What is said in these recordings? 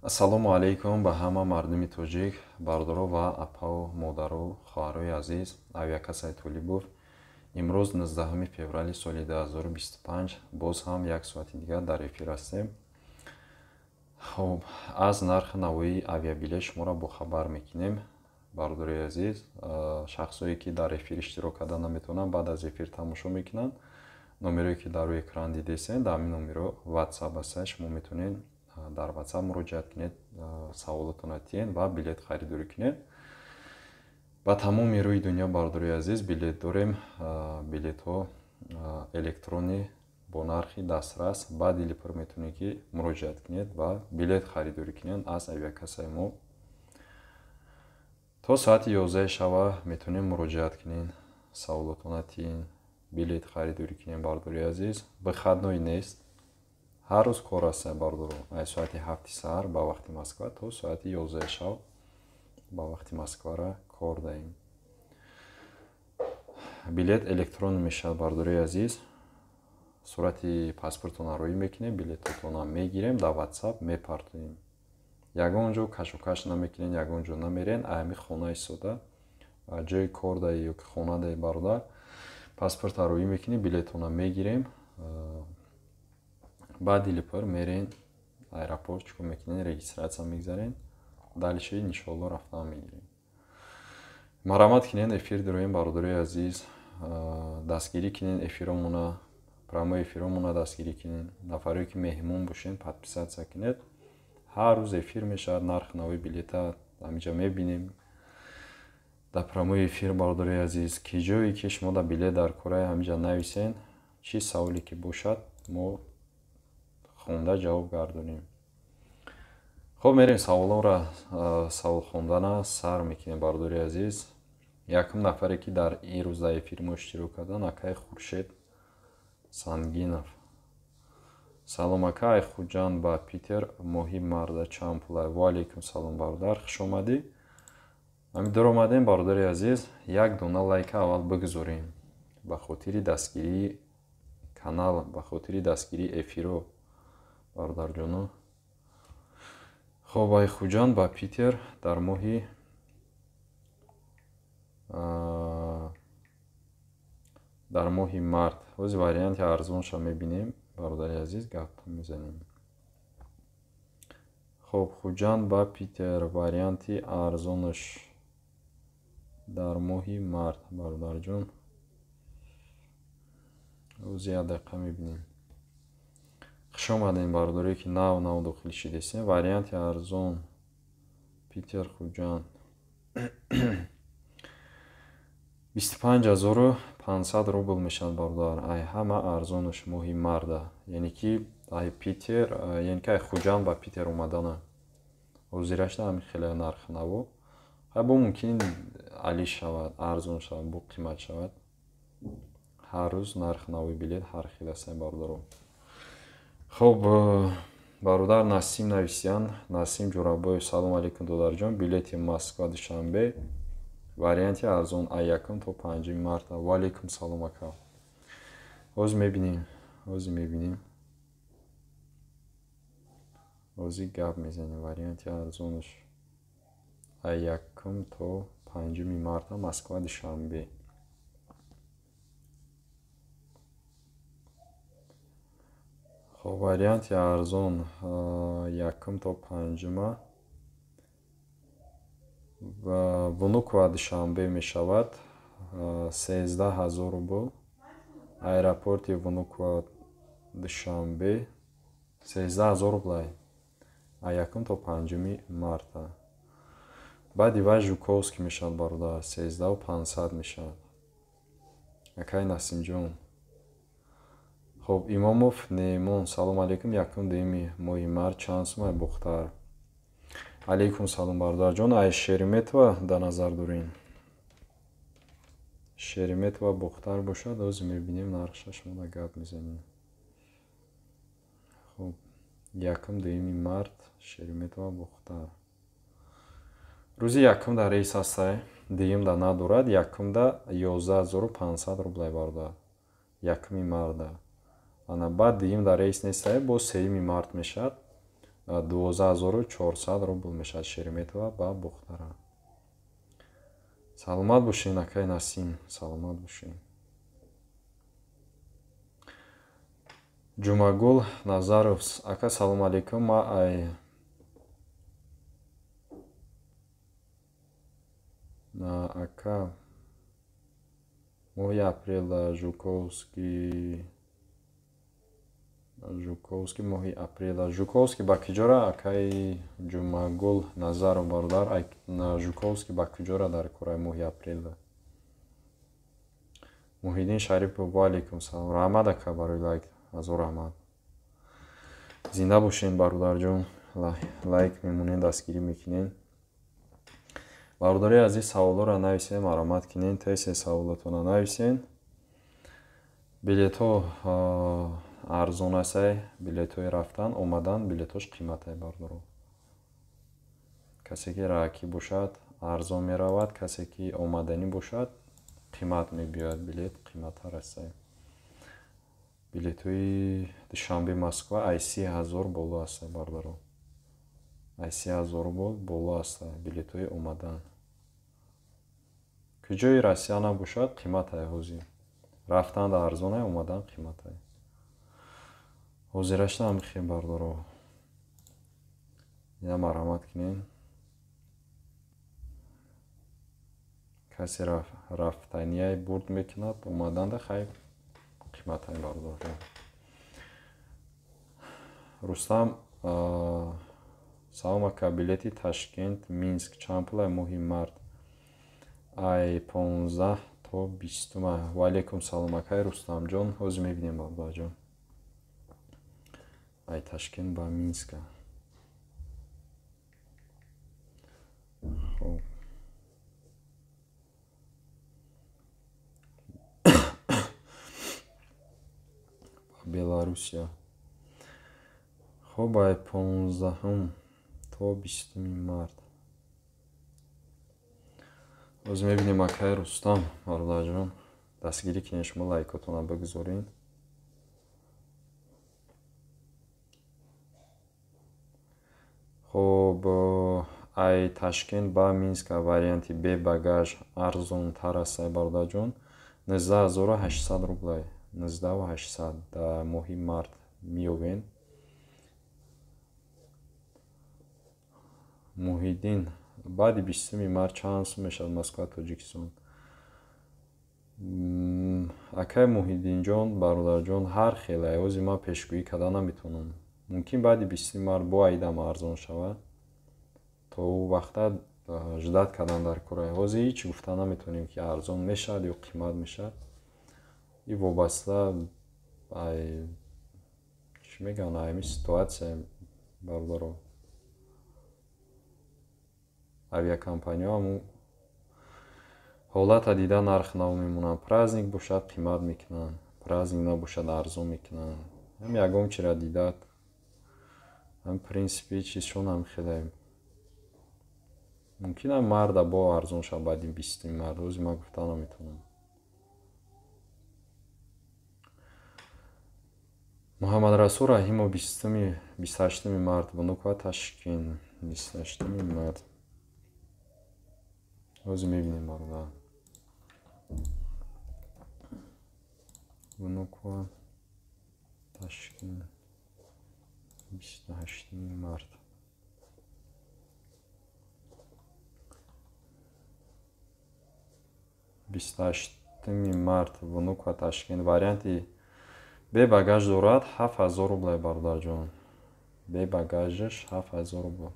Ассалому алайкум ба ҳама мардуми тоҷик, бародаро ва апаву модару хоҳарои азиз. Авиакассаи Толибов имрӯз 19 феврали соли 2025 боз ҳам як соати дигар дар эфир ҳастем. Хоб, аз нархи навоии авиабилет шуморо бохабар мекунем. Бародарои азиз, шахсое ки дар эфир иштирок карда наметавонанд, баъд аз эфир тамошо мекунанд. Номерое ки дар рӯи экран дидесен, дар ҳамин номеро WhatsApp аст, шумо метавонед дар WhatsApp муроҷиат кунед, саволотонро тиҳед ва билет харидорӣ кунед. Ба тамоми рӯи дунё, бародарои азиз, билет дорем. Билетҳо электронӣ бо нархи дастрас. Ба дили пур метавонед ки муроҷиат кунед ва билет харидорӣ кунед аз авиакассаи мо. То соати 11 шава метавонед муроҷиат кунед, саволотонро тиҳед, билет харидорӣ кунед, бародарои азиз. Выходной нест, ҳар рӯз кор аст, бародаро. Аз соати 7 саҳар ба вақти Москва то соати 11 шаб ба вақти Москвара кор даҳем. Билет электронӣ мешавад, бародарои азиз. Сурати паспортонро роӣ мекунем, билетотонро мегирем, дар WhatsApp мепартоем. Ягон ҷо кашокаш намекунем, ягон ҷо намерен. Ами хона истода, ҷои кор даи ё ки хона даи, бародар, паспортро роӣ мекунем, билетонро мегирем. Баъд дили пур мерен аэропорт, чикор мекунем, регистрация мегзарен, дальше иншоалло рафтан мегирем. Марҳамат кунед, эфир дироем, бародарои азиз, дастгирӣ кунед эфиромона, прямой эфиромона дастгирӣ кунед. Нафарое ки меҳмон бошед, подписаться кунед. Ҳар рӯз эфир мешавад, нархи нави билета ҳаминҷа мебинем дар прямой эфир, бародарои азиз. Ки ҷое ки шумо дар билет дар кораи, ҳаминҷа нависен, чӣ саволе ки бошад, мо хонда ҷавоб гардонем. Хоб, мерем саволонро, савол хондана сар мекунем, бародари азиз. Якум нафаре ки дар ин рӯз дар эфири мо иштирок кардан, акаи Хуршед Сангинов. Салом, ака, ай Хуҷанд ба Питер моҳи марда чанд пулай? Ва алайкум салом, бародар, хуш омадӣ. Ҳамин даромадем, бародари азиз, як дона лайка аввал бигузорем ба хотири дастгирии канал, ба хотири дастгирии эфиро, бародарҷоно. Хоб, ай Хуҷанд ба Питер дар моҳи март. Ҳози варианти арзонша мебинем, бародари азиз, гап мезанем. Хоб, Хуҷанд ба Питер варианти арзонаш дар моҳи март, бародарҷон. Ҳози як дақиқа мебинем. Хуш омадем, бародарое ки нав нав дохил шидесем. Варианти арзон Питер Хуҷанд 25 500 рубл мешавад, бародар. Ай ҳама арзонаш моҳи марда, яъне ки ай Питер, яъне ки ай Хуҷанд ба Питер омадана ҳозирашда ҳамин хеле нархи наво. Хай, бо мумкин али шавад, арзон шавад, бо қимат шавад. Ҳар рӯз нархи нави билет ҳар хел аст, бародаро. Хоб, бародар Насим нависиян, Насим Ҷурабоев. Салом алейкум, додарҷон, билети Москва Душанбе варианти арзон ай 1 то 5 марта. Ва алейкум салом, ака. Ҳозир мебинем, ҳозир мебинем, ҳозир гап мезанем. Варианти арзонаш ай 1 то 5 марта Москва Душанбе. Хоб, варианти арзон 1 то 5-ума Внуково Душанбе мешавад 13 000 рубл. Аэропорти Внуково Душанбе 13 000 рублай а 1 то 5 марта. Баъди вай Жуковский мешавад, бародар, 13 500 мешавад, акай Насимҷон. Хоб, Имомов Неъмон. Салом алейкум, 1, 2-юми моҳи март чанд сум ай Бохтар? Алейкум салом, бародарҷон. Ай Шереметьево дар назар дорем? Шереметьево Бохтар бошад, ҳозир мебинем нархша, шумо гап мезанем. Хоб, 1, 2-юми март Шереметьево Бохтар. Рӯзи якум дар рейс ҳастай, дуюм да надорад. Якумда 11 500 рублай, бародар, 1 марда. Ана баъд дуюм дар рейс нестай, боз 3 март мешавад. 12400 рубл мешавад Шереметьево ба Бохтара. Саломат бошед, акай Насим, саломат бошед. Ҷумагул Назаров, ака салом алейкум, ма ай ака моҳи апрел Жуковский моҳи апрел Жуковский ба куҷора, акай Ҷумагул Назаров бародар, Жуковский ба куҷора дар кораи моҳи апрел? Муҳиддин Шарипов, ва алейкум салом, раҳмат ака барои лайк, ҳазор раҳмат. Зинда бошед бародарҷон, лайк мемонед, дастгирӣ мекунед. Бародари азиз, саволҳоро нависед, маромат кунед, тез саволотонро нависед. Билетҳо арзон астай, билетҳои рафтан, омадан, билетҳош қиматай бародаро. Касе ки раҳакӣ бошад, арзон меравад, касе ки омаданӣ бошад, қимат мебиёяд, билет қиматтар астай. Билетҳои Душанбе Москва ай 30 000 боло астай бародаро. Ай 30 000 рубл боло астай билетҳои омадан. Куҷои Россия набошад, қиматай ҳозир. Рафтан арзонай, омадан қиматай. Ҳозирашта ҳам хел бародаро. Ина марҳамат кунед. Касе рафтанияй бурд мекунад, омаданда хайр қиматай бародаро. Рустам, салом ака, билети Ташкент Минск чанд пулай моҳи март? Ай 15 то 20. Ва алейкум салом акай Рустамҷон, ҳозир мебинем бародарҷон. Ай Ташкент ба Минска. Хоб. Беларусия. Хоб, ай 15 то 20 март. Ҳозир мебинем акай Рустам, бародарҷон. Дастгирӣ кунед, шумо лайкотонро бигузоред. Хоб, ай Ташкент ба Минска варианти бе багаж арзонтар астай бародарҷон. 19800 рублай. 19800 дар моҳи март меёбед. Муҳиддин, баъди 20 март чанд сум мешавад Москва Тоҷикистон? Акай Муҳиддинҷон, бародарҷон, ҳар хелай, ҳозир ман пешгӯӣ карда наметавонам. Мумкин баъди 20 март бо айдам арзон шавад. То ӯ вақта ждат кардан дар кораи. Ҳозир ҳеҷ гуфта наметавонем, ки арзон мешавад ё қимат мешавад. И вобаста ай чӣ мегӯянд, ами ситуатсия бародаро. Авиакомпаниҳо ҳамун ҳолата дида нарх нав мемонанд. Праздник бошад, қимат мекунанд, праздник набошад, арзон мекунанд. Ҳам ягон чиро дидат, ҳам принсипи чизшон ҳам хеле. Мумкин ам марда бо арзон шавад баъди 20 март, ҳозир ман гуфта наметавонам. Муҳаммадрасул Раҳимов 28 март, Внуково Ташкент, 28 март. Ҳозир мебинем бародар. Внуково Ташкент, 28 март. 28 март Внуково Ташкент варианти бе багаж дорад 7000 рублай бародарҷон. Бе багажаш 7000 рубл.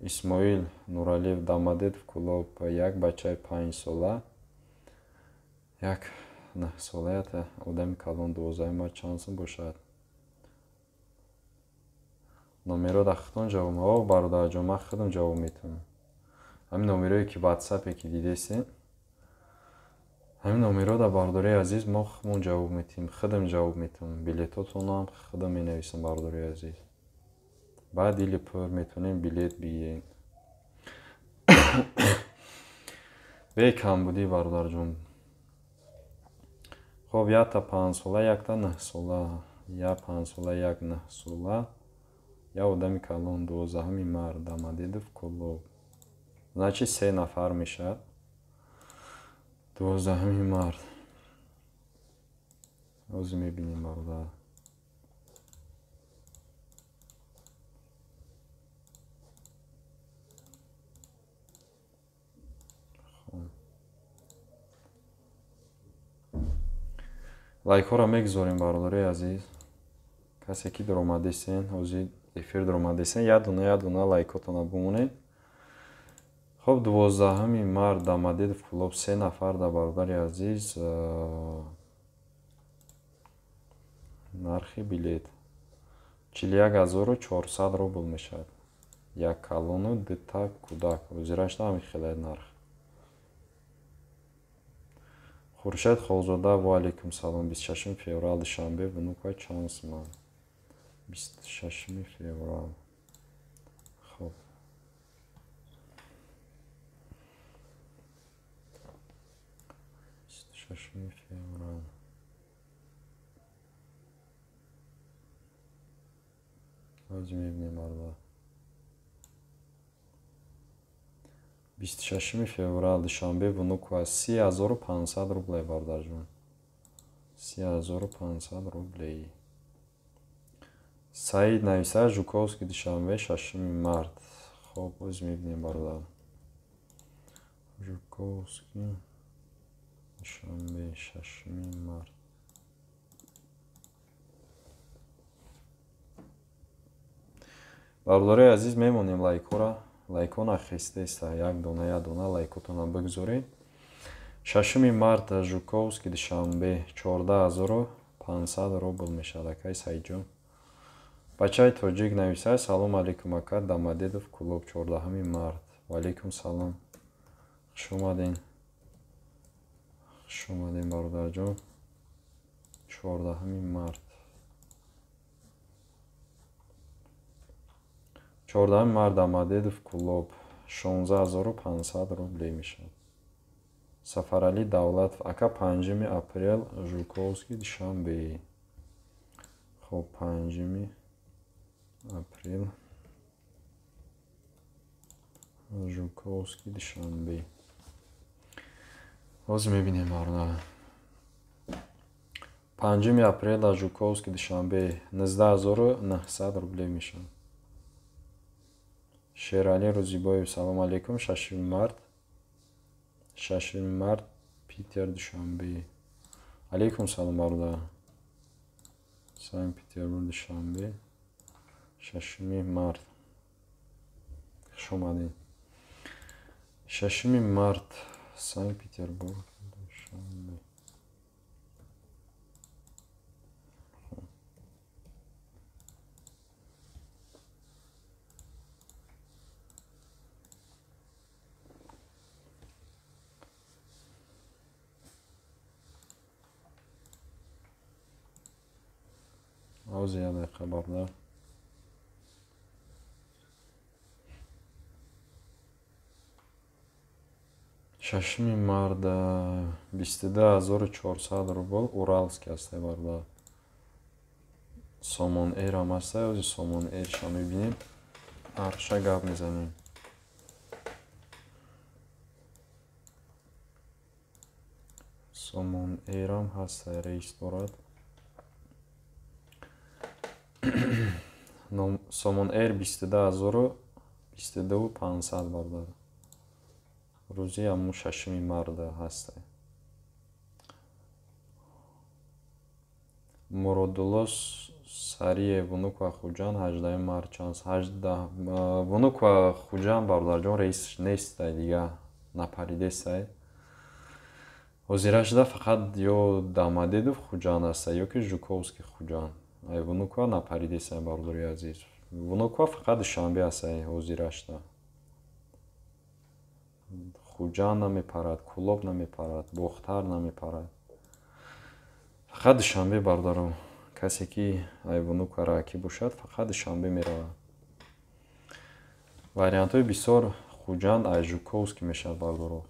Исмоил Нуралиев, Дамадетов Кулоб, як бачаи 5 сола, як 9 солаята одами калон 12 март чанд сум бошад? Номеро дар худтон ҷавоб. О, бародарҷон, ман худам ҷавоб метавонам. Ҳамин номерое ки ватсапе ки дидесед, ҳамин номеро дар бародари азиз мо худмон ҷавоб метиҳем, худам ҷавоб метиҳам. Билетотонам худам менависам бародари азиз. Баъд дили пур метавонем билет бигирем. Бе камбудӣ бародарҷон. Хоб, якта 5 сола, якта 9 сола. як 5 сола, як 9 сола, як одами калон. 12-уми март, Домодедово, Кӯлоб, значит, се нафар мешавад. 12-уми март ҳозир мебинем, бародар. Лайкҳоро мегузорем, бародарои азиз. Касе ки дуромадесен, ҳозир эфир дуромадесен, як дона, як дона лайкотона бимонед. Хоб, 12-уми март, Домодедово, Кӯлоб, се нафар да, бародари азиз. Нархи билет 41 400 рубл мешавад, як калону дута кӯдак. Ҳозирашда ҳамин хеле нарх. Хуршед Холзода, ва алайкум салом. 26-уми феврал, Душанбе, Внуково чанд суман? 26-уми феврал, хоб, 26-уми феврал ҳозир мебинем, бародар. 26-уми феврал, Душанбе, Внуково 30 500 рублей, бародарҷон, 30 500 рублей. Саид нависа: Жуковский, Душанбе, 6-уми март. Хоб, ҳозир мебинем, бародар. Жуковский, Душанбе, 6-уми март. Бародарои азиз, мемонем лайкҳоро. Лайкҳо нахестеста, як дона, як дона лайкотона бигузоред. 6-уми март, Жуковский, Душанбе, 14 500 рубл мешавад, акай Саидҷон. Бачаи тоҷик нависад: салом алейкум, ака, Домодедово, Кӯлоб, 14-уми март. Ваалейкум салом, хуш омаден, хуш омаден, бародарҷон. 14-уми март, 14-уми март, Домодедово, Кӯлоб, 16 500 рублей мешавад. Сафаралӣ Давлатов: ака, 5-уми апрел, Жуковский, Душанбе. Хоб, 5-уми апрел, Жуковский, Душанбе, ҳозир мебинем, бародар. 5-уми апрел, Жуковский, Душанбе, 19 900 рублей мешавад. Шералӣ Рӯзибоев: салом алейкум, 6-уми март, 6-уми март, Питер, Душанбе. Алейкум салом, бародар. Санкт Петербург, Душанбе, 6-уми март, хуш омадед. 6-уми март, Санкт Петербург, Душанбе. Ҳозир, як дақиқа, бародар. 6-уми март, 22 400 рубл, Уральский ҳастай, бародар. Сомон Эйр ҳам ҳастай, ҳозир Сомон Эйрша мебинем, нархша гап мезанем. Сомон Эйрам ҳастай, рейс дорад. Сомон Эйр 22 ҳазору 22 500, бародар. Рӯзи ҳамун 6-уми марта ҳастай. Муродулло Сариев: Внуково, Хуҷанд, 18-уми март чанд? Внуково, Хуҷанд, бародарҷон, рейс нестай, дига напаридестай. Ҳозира шуда фақат ё Домодедово, Хуҷанд ҳастай, ё ки Жуковский, Хуҷанд. Ай Внуково напаридесай, бародари азиз. Внуково фақат Душанбе ҳастай ҳозира шуда. Хуҷанд намепарад, Кӯлоб намепарад, Бохтар намепарад, фақат Душанбе, бародаро. Касе ки ай Внуково раҳакӣ бошад, фақат Душанбе меравад. Вариантҳои бисёр Хуҷанд ай Жуковский мешавад, бародаро.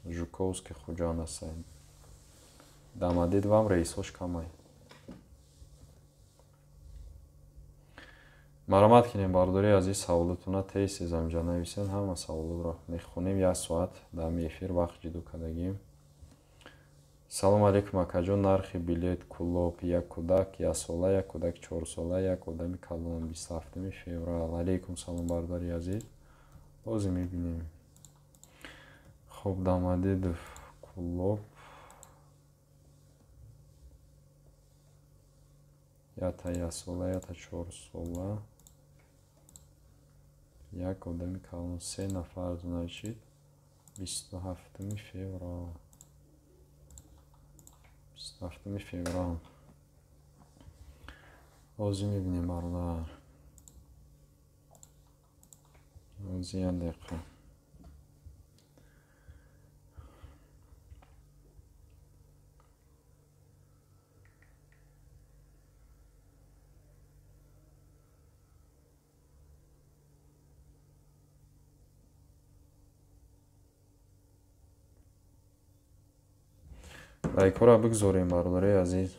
Жуковский, Хуҷанд ҳастай. Домодедовам рейсҳош камай. Маромад кунем, бародари азиз, саволотона тез тез ҳамҷа нависен, ҳама саволотро мехонем. Як соат дар эфир вақт ҷудо кардагим. Салом алейкум, акаҷон, нархи билет Кӯлоб, як кӯдак яксола, як кӯдак чорсола, як одами калон, 27 феврал. Алейкум салом, бародари азиз, ҳозир мебинем. Хоб, Домодедово Кӯлоб ята яксола, ята чорсола, як одами калон, се нафар, значит 27 феврал. 27 феврал. Ҳозир мебинем, бародар. Ҳозир як дақиқа. Лайкҳоро бигзорем, бародари азиз.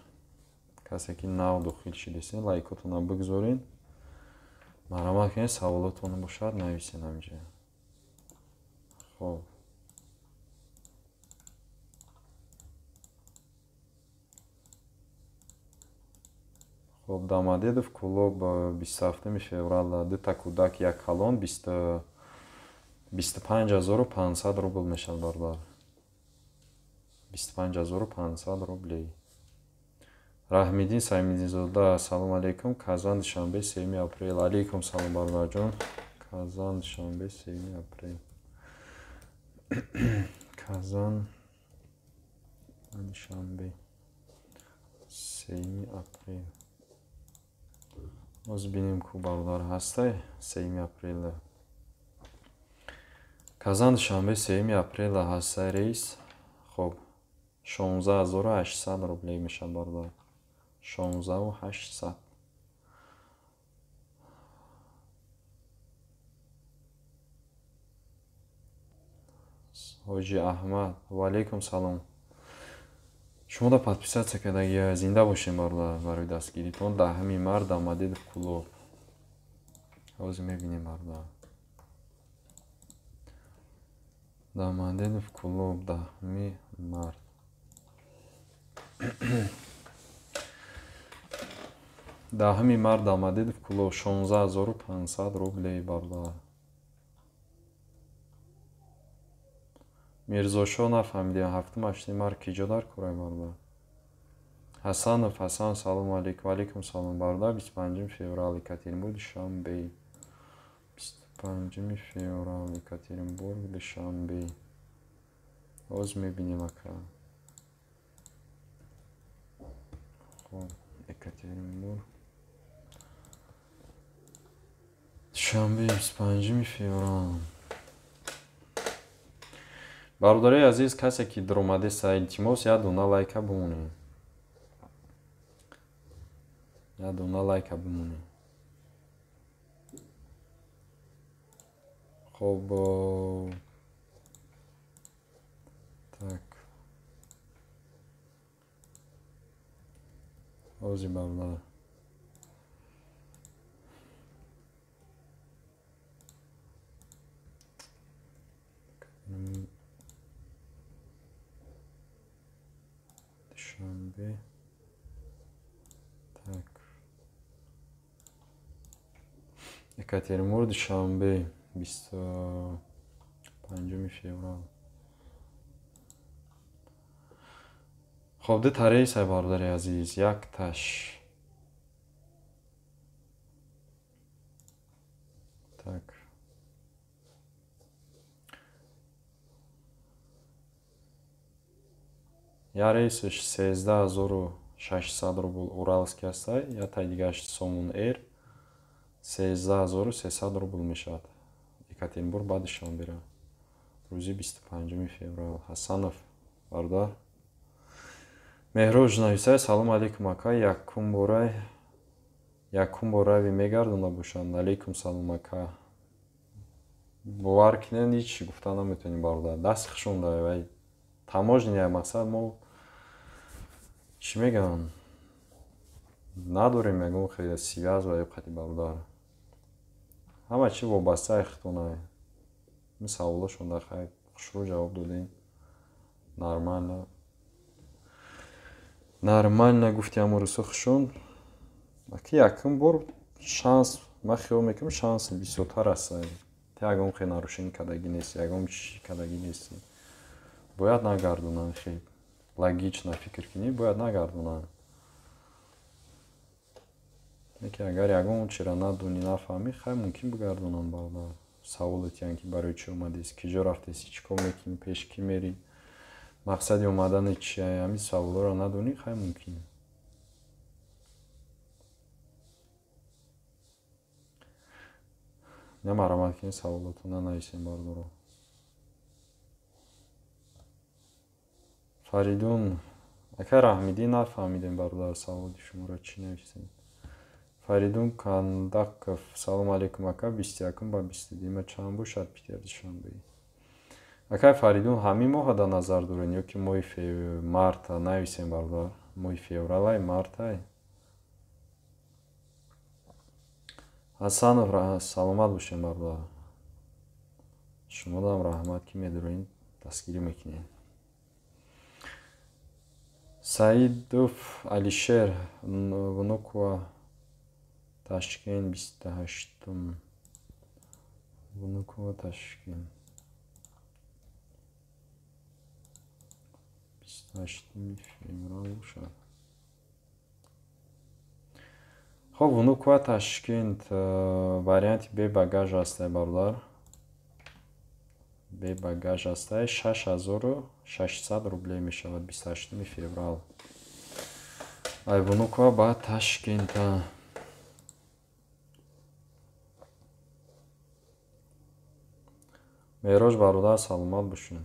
Касе ки нав дохил шидесен, лайкотонро бигзорен. Марҳамат кунед, саволотон бошад, нависен ҳамҷа. Хоб. Хоб, Домодедово Кӯлоб 27 феврал, дута кӯдак, як калон, 25500 рубл мешавад, бародар. 25500 рублей. Раҳмиддин Саймиддинзода, салом алейкум. Казан, Душанбе, 3 апрел. Алейкум салом, бародарҷон. Казан, Душанбе, 3 апрел. Казан, Душанбе, 3 апрел. Боз бинем ку бародар ҳастай 3 апрел. Казан, Душанбе, 3 апрел ҳастай рейс. Хоб, 16800 рублей мешавад, бародар. 16800. Ҳоҷи Аҳмад, ва алейкум салом. Шумо да подписаться кардаги, зинда бошем, бародар, барои дастгиритон. 10 март Домодедово Кӯлоб. Ҳозир мебинем, бародар. Домодедово Кӯлоб, 10 март. 10 март Домодедово Кӯлоб, 16500 рублей, бародар. Мирзошо нафаҳмидем, 7-8 март киҷо дар корай, бародар? Ҳасанов Ҳасан, салом алейкум. Алейкум салом, бародар. 25 феврал, Екатеринбург, Душанбе. 25 феврал, Екатеринбург, Душанбе. Ҳозир мебинем, ака. Хоб, Екатеринбург, Душанбе, 25 феврал. Бародари азиз, касе ки даромадеса, илтимос, як дона лайка бимонед. Як дона лайка бимонед. Хоб, так. Ҳозир, бародар. Душанбе. Так. Екатеринбург, Душанбе, 25 феврал. Хоб, ду та рейс, бародари азиз, якташ. Так. Я рейсش 13600 рубл уралский ҳастай, я таи дигараш Сомон Эйр 13300 рубл мешавад. Екатеринбург ба Душанбера. Рӯзи 25 феврал. Ҳасанов, бародар. Меҳроҷ нависай, салом алейкум, ака, якум бор рави мегардонда бошанд. Алейкум салом, ака. Бовар кунед, ҳеҷ гуфта наметавонем, бародар. Даст хушонда вай таможня, мақсад мо чӣ мегӯям, надорем ягон хеле связь ва ё қати бародар. Ҳама чӣ вобастаи худтонае. Ин саволошонда хай хушрӯ ҷавоб додем. Нормально. Нормально гуфти ҳамо рӯсо хушон. Ки якум бор шанс, ман хиёл мекунам, шанс бисёртар аст. Ти ягон хел нарушение кардагӣ нести, ягон чӣ кардагӣ нести. Бояд нагардонанд, хел логично фикр кунӣ, бояд нагардонанд. Лекин агар ягон чиро надонӣ, нафаҳмӣ, хай мумкин бигардонанд бародар. Саволе тиҳанд, ки барои чӣ омадеси, киҷо рафтеси, чӣ кор мекунӣ, пеш кӣ мерӣ, мақсади омадани чия, ҳамин саволҳоро надонӣ, хай мумкин. На марҳамат кунед, саволотона нависем, бародаро. Фаридун, ака Раҳмиддин, нафаҳмидем, бародар, саволи шуморо чӣ нависем. Фаридун Кандаков, салом алейкум, ака, 21 ба 22 чанд бошад Питер Душанбе? Акай Фаридун, ҳамин моҳа дар назар дорен ё ки моҳи марта? Нависем, бародар, моҳи февралай, мартай. Ҳасанов, саломат бошем, бародар. Шумодам раҳмат, ки медорен, дастгирӣ мекунед. Саидов Алишер, Внуково, Ташкент, 28-ум. Внуково, Ташкент. 28 феврал бошад. Хоб, Внуково, Ташкент, варианти бе багаж ҳастай, бародар. Бе багаж ҳастай, 6600 рублей мешавад 28 феврал. Ай Внуково ба Ташкента. Меҳроҷ бародар, саломат бошед.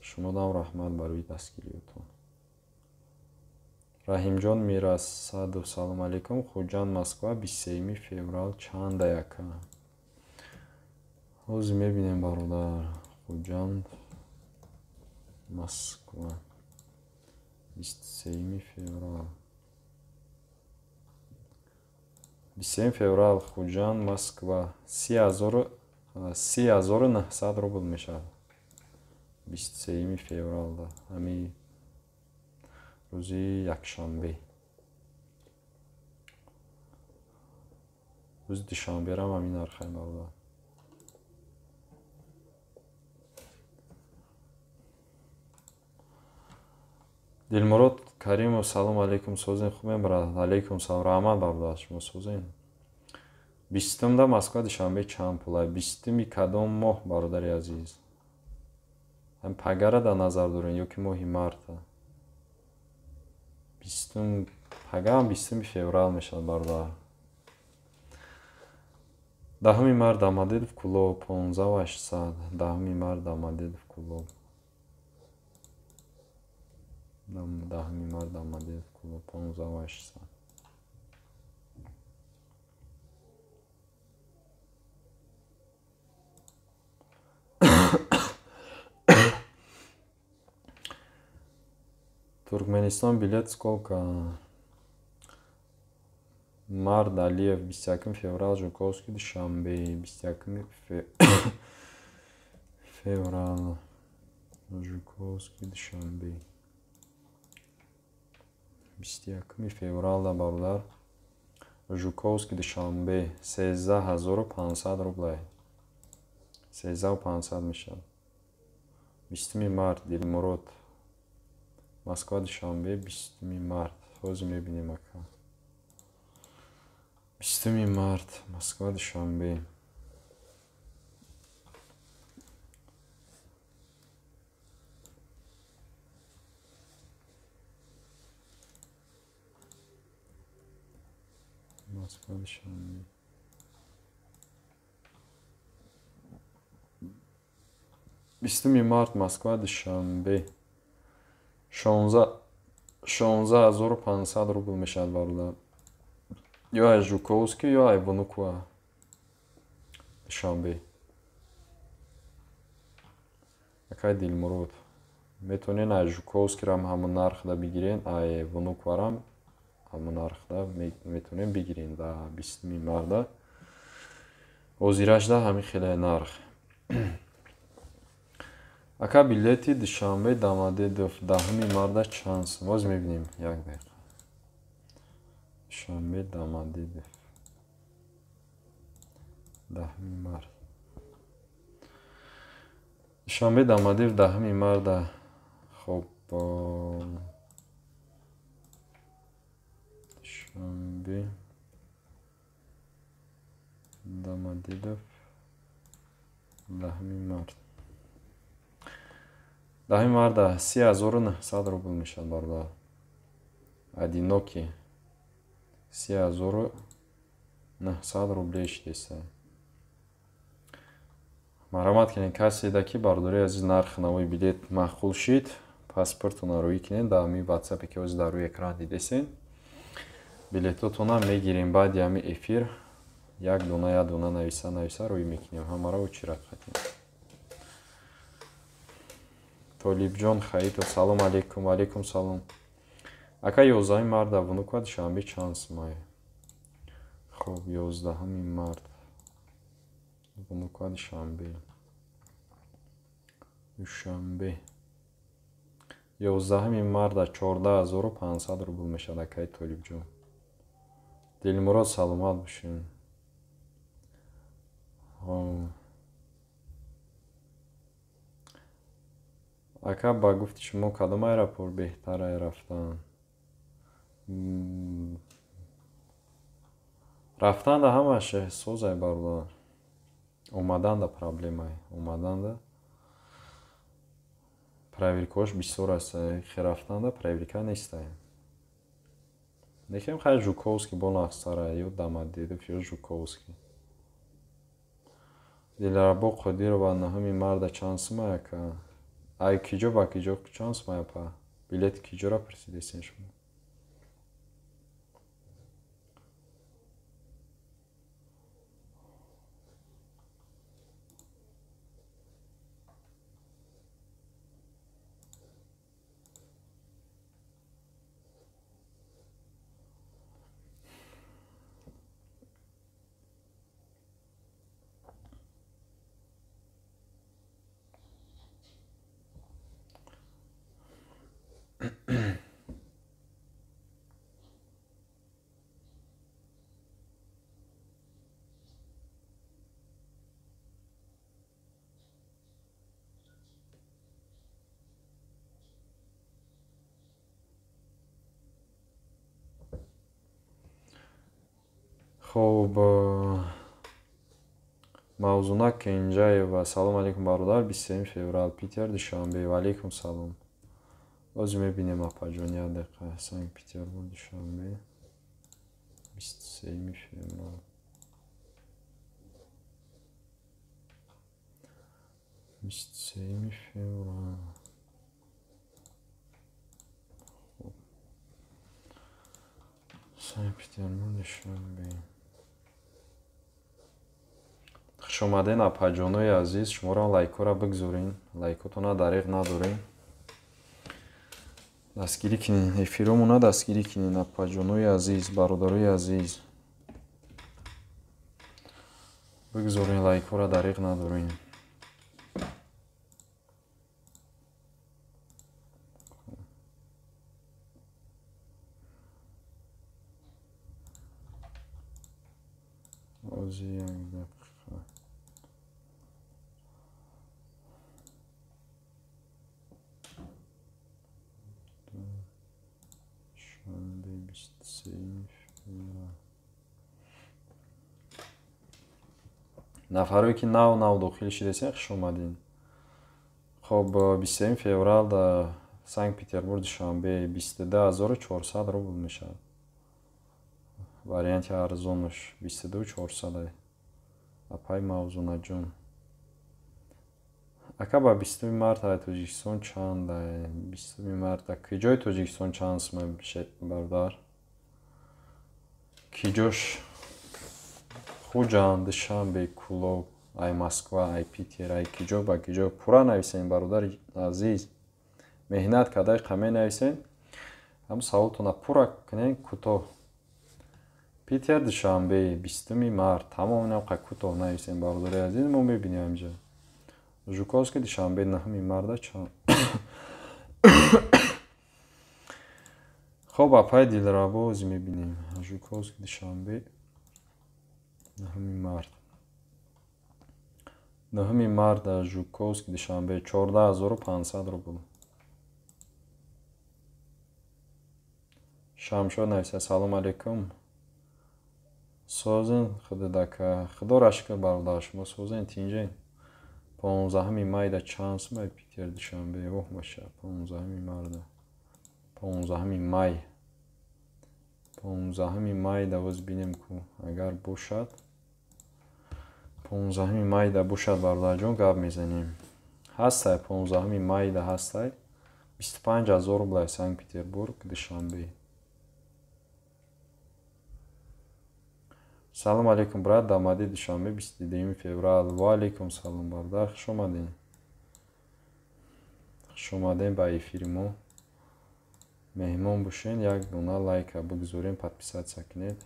Шумодам раҳмат барои дастгириётон. Раҳимҷон Мирасадов, салом алейкум. Хуҷанд, Москва, 23 феврал чанда яка? Ҳозир мебинем, бародар. Хуҷанд, Москва, 23 феврал. 23 феврал Хуҷанд, Москва, 30 900 рубл мешавад. 23 февралда, ҳамин рӯзи якшанбе. Рӯзи душанберам ҳамин нархай, бародар. Дилмурод Каримов, салом алейкум, созен, хубем, брат? Алейкум салом, раҳмат, бародар, шумо созен? 20-умда Москва Душанбе чанд пулай? 20-уми кадом моҳ, бародари азиз? Ҳам пагара дар назар дорен ё ки моҳи марта? 20-ум, пагаам 20 феврал мешавад, бародар. 10 март Домодедово Кӯлоб, 15 800. 10 март Домодедово Кӯлоб. 10 март Домодедово Кӯлоб, 15 800. Туркменистон билет сколько? Мард Алиев, 21 феврал, Жуковский, Душанбе, 21 феврал, Жуковский, Душанбе. 21 февралда, бародар, Жуковский, Душанбе, 13 500 рублей. 13 500 мешавад. 20 март, Дилмурод. Москва, Душанбе, 20 март. Ҳозир мебинем, ака. 20 март, Москва, Душанбе. Москва, Душанбе. 20 март, Москва, Душанбе. 16 500 рубл мешавад, бародар. Ё аз Жуковский, ё ай Внуково. Душанбе. Акай Дилмурод. Метавонед аз Жуковскирам ҳамон нархда бигирен, ай Внукварам ҳамон нархда метавонед бигирен да 20 марта. Ҳозирашда ҳамин хеле нарх. Ака билети Душанбе Домодедово 10 марта чанд сум? Боз мебинем, як дақиқа. Душанбе Домодедово 10 март. Душанбе Домодедово 10 марта. Хоб, Душанбе Домодедово 10 март. 10 марта 3900 рубл мешавад бародар. Одиноки 3900 рублей шидеста. Марҳамат кунед, каседа ки бародари азиз нархи навои билет маъқул шид, паспортона рӯӣ кунед дар ҳамин ватсапе ки ҳозир дар рӯи экран дидесен. Билетотона мегирем баъди ҳамин эфир, як дона як дона нависа нависа рӯӣ мекунем, ҳамаро очират қатем. Толибҷон Хаитов, салом алейкум. Алейкум салом. Ака 11 марта Внуково Душанбе чанд сумае? Хоб, 11 март Внуково Душанбе. Душанбе 11 марта 14500 рубл мешавад акаи Толибҷон. Дилмурод саломат бошед. Ака ба гуфти шумо кадом аэропорт беҳтар рафтан? Рафтанда ҳамаш созай бародар. Омаданда проблемай. Омаданда проверкаҳош бисёр аст. Рафтанда проверка нестай. Лекин хай Жуковский бо нақсара ё Домодедово ё Жуковский. Дилрабо Қодирова 9 марта чанд сумай ака? Ай киҷо ба киҷо чанд сумай апа? Билети киҷора пурсидесен шумо? Хоб, Мавзуна Кенҷаева, салом алейкум бародар, 23 феврал, Питер, Душанбе. Ва алейкум салом. Боз мебинем апаҷон, як дақиқа. Санкт-Петербург, Душанбе, 23 феврал. 23 феврал. Хоб. Санкт-Петербург, Душанбе. Хуш омаден апаҷонои азиз, шуморо лайкҳоро бигзорен, лайкотона дариқ надорем. Дастгирӣ кунед, эфиромона дастгирӣ кунед апаҷонои азиз, бародарои азиз. Бигзорен лайкҳоро дариқ надорем. Ози як дақиқа. Душанбе 23 феврал. Нафарое ки нав нав дохил шидесен, хуш омадин. Хоб, 23 феврал дар Санкт-Петербург, Душанбе 22400 рубл мешавад. Варианти арзонаш 22400. Апай Мавзунаҷон. Ака ба 20 марта Тоҷикистон чанд? 20 марта киҷои Тоҷикистон чанд сумай бародар? Киҷош? Хуҷанд, Душанбе, Кӯлоб, ай Москва, ай Питер, ай киҷо ба киҷо. Пурра нависен бародари азиз. Меҳнат кардаи қаме нависен. Ҳам саволтона пурра кунен кӯтоҳ. Питер Душанбе 20 март. Тамом инам қа кӯтоҳ нависем, бародари азиз, мо мебинем инҷа. Жуковский Душанбе 9 марта чанд? Хоб, апай Дилрабо ози мебинем. Жуковский Душанбе 9 март. 9 марта Жуковский Душанбе 14500 рубл. Шамшод нависа: салом алейкум. Созен худадака. Худоро шукр бародар, шумо созен тинҷен. 15 майда чанд сумай Питер Душанбе? Оҳ маша, 15 марта. 15 май. 15 майда боз бинем ку агар бошад. 15 майда бошад бародарҷон, гап мезанем. Ҳастай 15 майда ҳастай 25000 рубл Санкт-Петербург Душанбе. Салом алейкум, брат, Дамади Душанбе 22 феврал. Ва алейкум салом, бародар, хуш омадем. Хуш омадем ба эфири мо. Меҳмон бошен, як дона лайка бигузорем, подписаться кунед.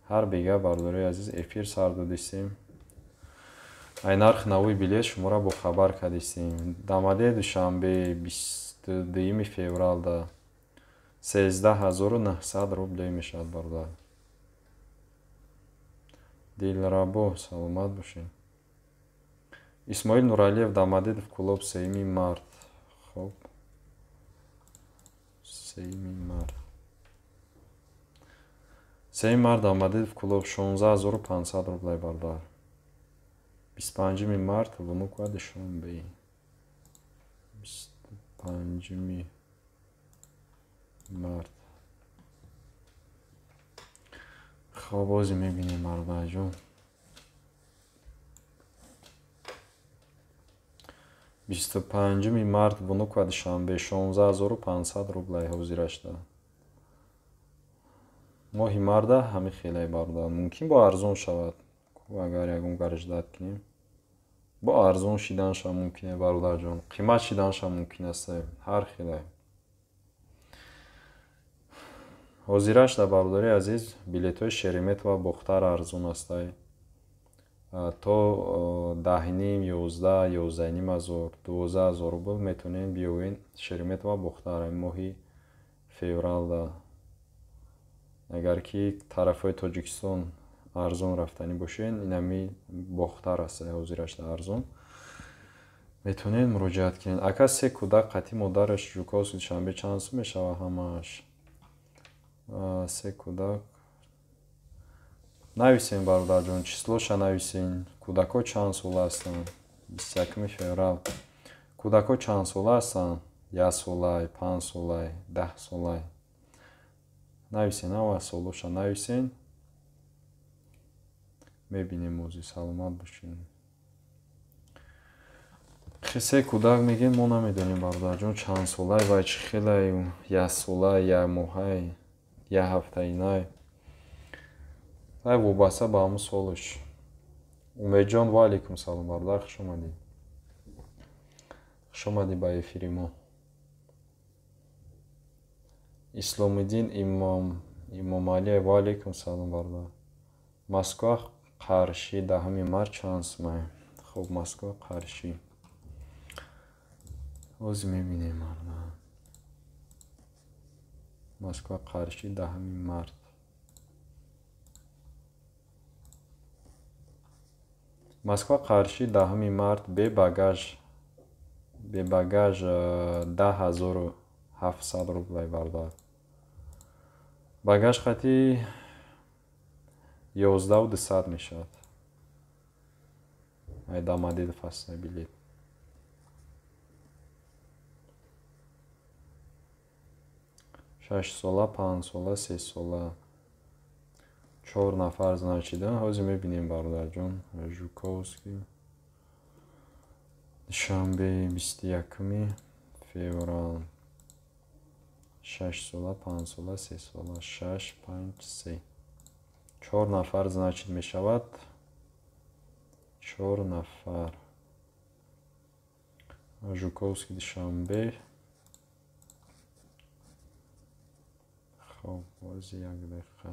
Ҳар бега бародарои азиз эфир сар додистем. Ай нархи нави билет шуморо бохабар кардистем. Дамади Душанбе 22 февралда 13900 рубле мешавад, бародар. Дилрабо, саломат бошед. Исмоил Нуралиев, Домодедово клуб 3 март. Хоб. 3 март. 3 март Домодедово клуб 16500 рублей, бародар. 25 март Внуково Душанбе. 25 март. Хоб, бози мебинем бародарҷон. 25 март Внуково Душанбе 16500 рублей ҳозирашда. Моҳи марда ҳамин хеле бародар. Мумкин бо арзон шавад. Агар ягон гараждат кунем. Бо арзон шиданша мумкин бародарҷон. Қимат шиданша мумкин аст. Ҳар хеле. Ҳозирашда бародари азиз билетҳои Шереметьево Бохтар арзон астай. То 10,5, 11, 11,5 ҳазор, 12 ҳазор рубл метавонед биёвед Шереметьево Бохтар моҳи февралда. Агар ки тарафҳои Тоҷикистон арзон рафтанӣ бошед, инами Бохтар аст ҳозирашда арзон. Метавонед муроҷиат кунед. Ака се кӯдак қатъи модараш Жуковский Душанбе чанд сум мешавад ҳамааш? Се кӯдак нависем бародарҷон, числоша нависем. Кӯдакҳо чанд сола ҳастанд? 21 феврал. Кӯдакҳо чанд сола ҳастанд? 1 солай, 5 солай, 10 солай. Нависен, ҳама солоша нависен. Мебинем ози, саломат бошед. Се кӯдак мегӯем, мо намедонем бародарҷон чанд солай ва чӣ хелай, 1 солай, 1 моҳай, 1 ҳафтаинай. Ай вобаста ба ҳамун солаш. Умедҷон, ва алейкум салом бародар, хуш омадӣ. Хуш омадӣ ба эфири мо. Исломиддин Имомалиев, ва алейкум салом бародар. Москва Қарши 10 март чанд сумай? Хоб, Москва Қарши. Ози мебинем бародар. Москва Қарши 10 март. Москва Қарши 10 март бе багаж 10700 рублей бародар. Багаж хати 11200 мешавад. Ай Домодедово аст билет. 6 сола, 5 сола, 3 сола. 4 нафар значит. Ҳозир мебинем бародарҷон. Жуковский Душанбе 21 феврал. 6 сола, 5 сола, 3 сола. 6, 5, 3. 4 нафар значит мешавад. 4 нафар. Жуковский Душанбе. Хоб, боз як дақиқа.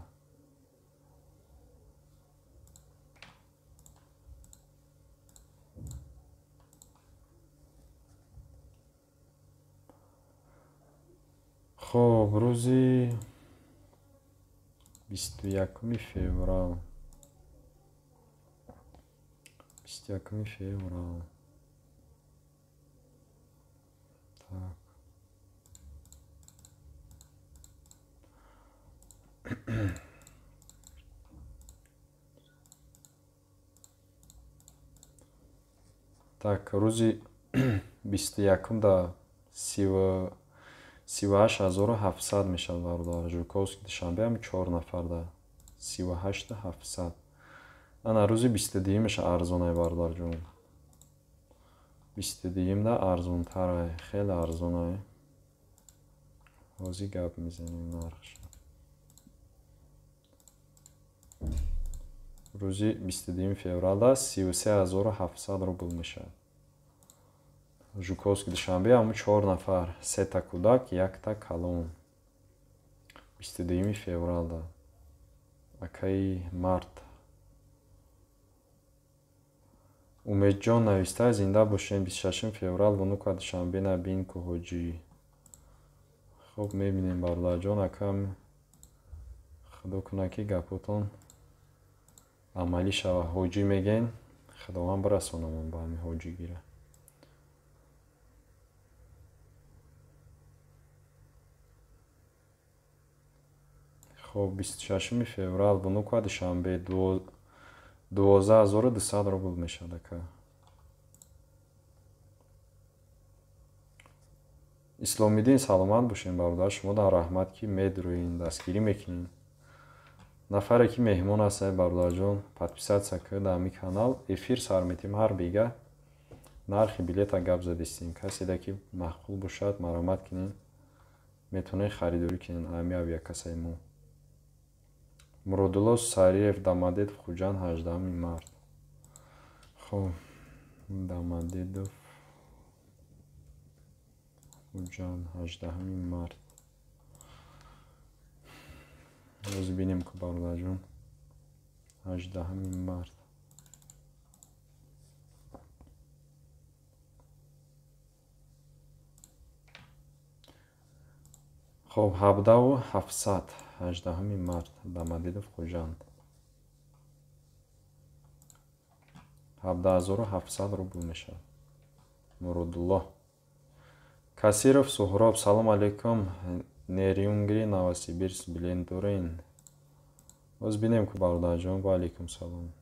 Хоб, рӯзи 21 феврал. 21 феврал. Так. Так, рӯзи 21 да 38 700 мешавад, бародар. Жуковский, Душанбе, ҳами чор нафар да 38 700. Ана рӯзи 22-меша арзонай, бародарҷон. 22-да арзонтарай, хеле арзонай. Ҳозир гап мезанем нархша. Рӯзи 22 февралда 33 700 рубл мешавад. Жуковский, Душанбе, ҳамун чор нафар, сета кӯдак, якта калон. 22 февралда. Акаи мард. Умедҷон нависта: зинда бошем, 26 феврал Внуково, Душанбе набин ку, ҳоҷӣ. Хуб, мебинем, бародарҷон, акам, худо кунад, ки гапотон амалӣ шавад. Ҳоҷӣ мегӯен, худованд бирасонамон ба ҳамин ҳоҷигира. Хоб, 26 феврал Внуково, Душанбе 12 200 рубл мешавад, ака. Исломиддин, саломат бошем, бародар, шумо дар раҳмат, ки медурӯин, дастгирӣ мекунед. Нафаре ки меҳмон ҳастед, бародарҷон, подписаться кунед дар ҳамин канал. Эфир сар метиҳем ҳар бега, нархи билета гап задистем. Каседа ки маъқул бошад, маромад кунед, метавонед харидорӣ кунед ҳамин авиакассаи мо. Муродулло Сариев, Домодедово, Хуҷанд, 18 март. Хоб, Домодедово, Хуҷанд, 18 март. Боз бинем ку, бародарҷон. 18 март. Хоб, 17 700, 18 март, Домодедово, Хуҷанд. 17 700 рубл мешавад. Муродулло. Касиров Суҳроб, салом алейкум. Нерюнгри, Новосибирск билет дорен? Боз бинем ку, бародарҷон, ва алейкум салом.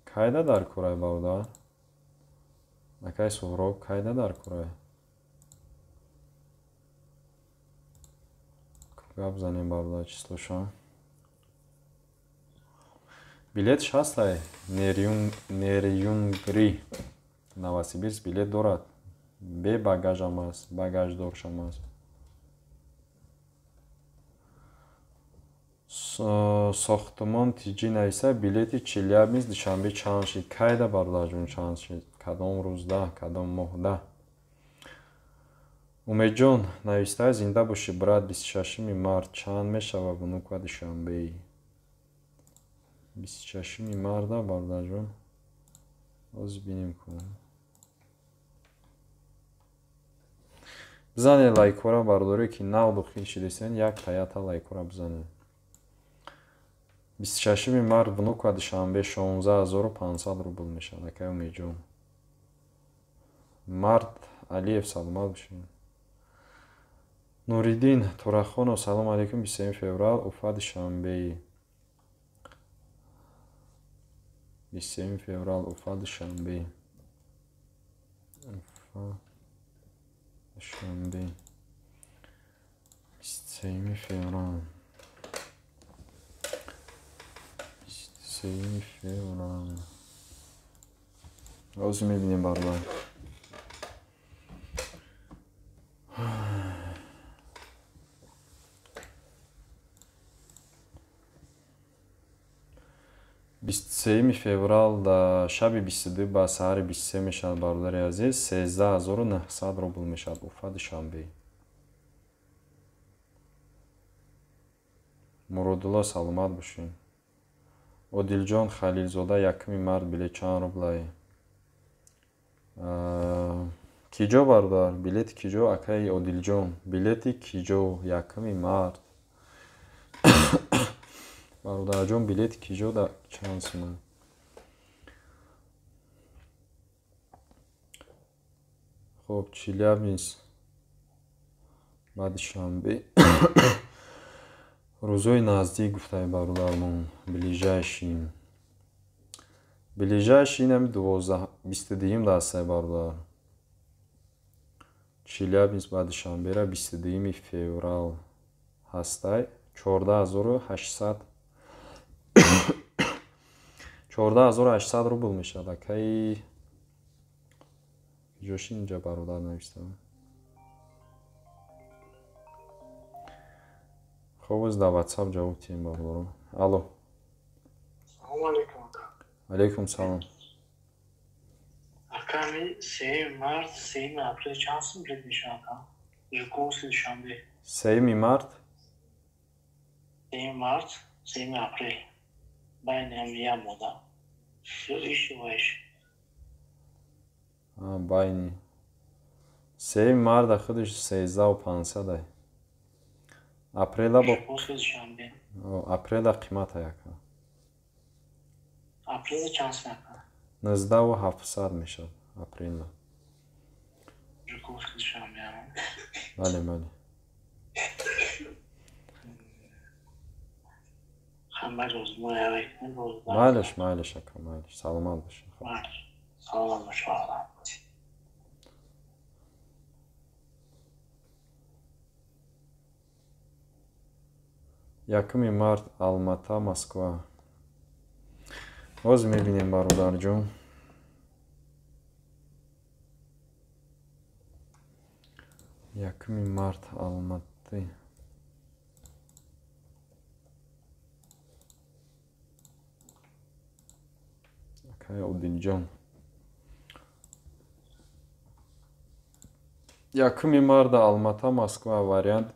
Кайда дар курай, бародар? Акай Суҳроб, кайда дар курай? Гап занем, бародар, числоша. Билетш ҳастай? Нерюнгри, Новосибирск билет дорад. Бе багажам аст, багаждоршам аст. Сохтмон тиҷӣ нависа: билети Челябинск, Душанбе чанд шид? Кайда, бародарҷон, чанд шид? Кадом рӯзда, кадом моҳда? Умедҷон нависта: зинда бошӣ, брат, 26 март чанд мешавад Внуково, Душанбе? 26 марта, бародарҷон, боз бинем ку. Бизанед лайкҳоро, бародарое ки нав дохил шидастед, якта якта лайкҳоро бизанед. 26 март Внуково, Душанбе 16 500 рубл мешавад, акай Умедҷон. Мард Алиев, саломат бошед. Нуриддин Турахонов, салом алейкум, 27 феврал Уфа, Душанбе. 27 феврал Уфа, Душанбе. Уфа, Душанбе. 27 феврал. 27 феврал. Ҳозир мебинем, бародар. 23 феврал да шаби 22 ба саҳари 23 мешавад, бародари азиз, 13 900 рубл мешавад Уфа, Душанбе. Муродулло, саломат бошед. Одилҷон Халилзода, 1 март билет чанд рублай? Киҷо бародар? Билети киҷо, акаи Одилҷон? Билети киҷо? 1 март. Бародарҷон, билети киҷо да чанд сумон? Хоб, Челябинск баъди шанбе. Рӯзҳои наздик гуфтаи бародармон, ближайший. Ближайший инами 22-юм дастаи бародар. Челябинск баъди шанбера 22 феврал ҳастай 14800 14800 рубл мешавад. Акаи ҷоши инҷа бародар навистам. Хоб, оз дар WhatsApp ҷавоб диҳем бародаро. Алло. Салом алейкум ака. Алейкум салом. Ака, ми 3 март, 3 апрел чанд сум билет мешавад ака? Жуковский Душанбе. 3 март? 3 март, 3 апрел. Байни ҳам як мода. Ё иш ё иш. Байни. 3 марта худаш 13500 ай. Апрела бо Жуковский Душанбе. Апрела қимат ай ака. Апрела чанд сум ака? 19700 мешавад апрела. Жуковский Душанбе. Бале, бале. Майлаш, майлаш ака, майлаш. Саломат бошед. Саломат бошед. 1 март Алмата, Москва. Боз мебинем бародарҷон. 1 март Алматы. Акай Одилҷон. 1 марта Алмата, Москва вариант